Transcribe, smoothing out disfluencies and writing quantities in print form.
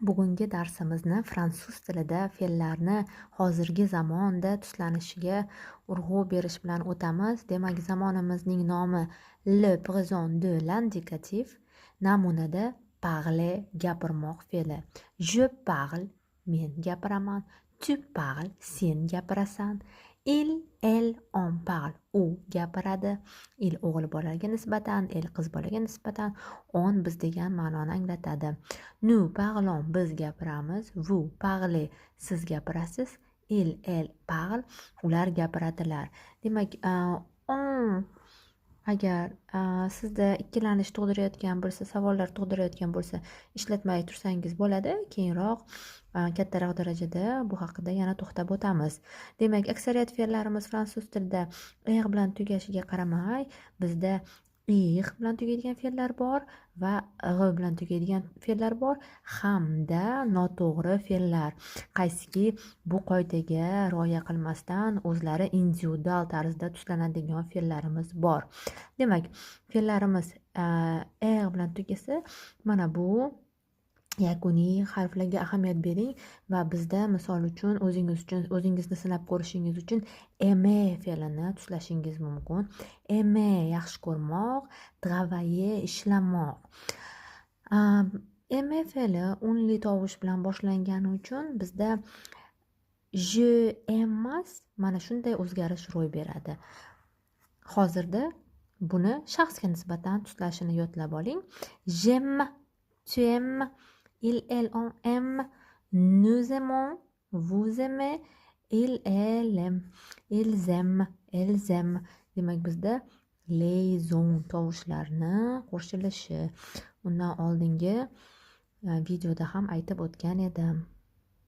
Bugungi darsimizni fransuz tilida fe'llarni hozirgi zamonda tuslanishiga urg'u berish bilan o'tamiz. Demak, zamonimizning nomi le présent de l'indicatif. Namunada parler, gapirmoq fe'li. Je parle, men gapiraman. Tu parles, sen gapirasan. Il, elle, on parle, u gapiradi. Il o'g'il bolaga nisbatan, elle qiz bolaga nisbatan, on biz degan ma'noni anglatadi. Nous parlons, biz gapiramiz. Vous parlez, siz gapirasiz. Ils, elles parlent, ular gapiradilar. Demak, on agar sizda ikkilanish tug'dirayotgan bo'lsa, savollar tug'dirayotgan bo'lsa, ishlatmay tursangiz bo'ladi. Keyinroq kattaroq darajada bu haqida yana to'xtab o'tamiz. Demak, aksariyat fe'llarimiz fransuz tilida er bilan tugashiga qaramay, bizda ir bilan tugaydigan fe'llar bor va g' bilan tugaydigan fe'llar bor hamda noto'g'ri fe'llar, qaysiki bu qoidaga rioya qilmasdan o'zlari individual tarzda tuslanadigan fe'llarimiz bor. Demak, fe'llarimiz er bilan tugasa, mana bu yakuniy harflarga ahamiyat bering va bizda, misol uchun, o'zingiz uchun, o'zingizni sinab ko'rishingiz uchun aimer fe'lini tuslashingiz mumkin. Aimer, yaxshi ko'rmoq, travailler, ishlamoq. Aimer fe'li unli tovush bilan boshlangani uchun bizda je emas, mana shunday o'zgarish ro'y beradi. Hozirda buni shaxsga nisbatan tuslashini yodlab oling. J'aime, tu aimes, il, elle, on aime, nous aimons, vous aimez, il, elle aime, ils aiment, elles aiment. Demak, bizda liaison, tovushlarni qo'shilishi. Undan oldingi videoda ham aytib o'tgan edim.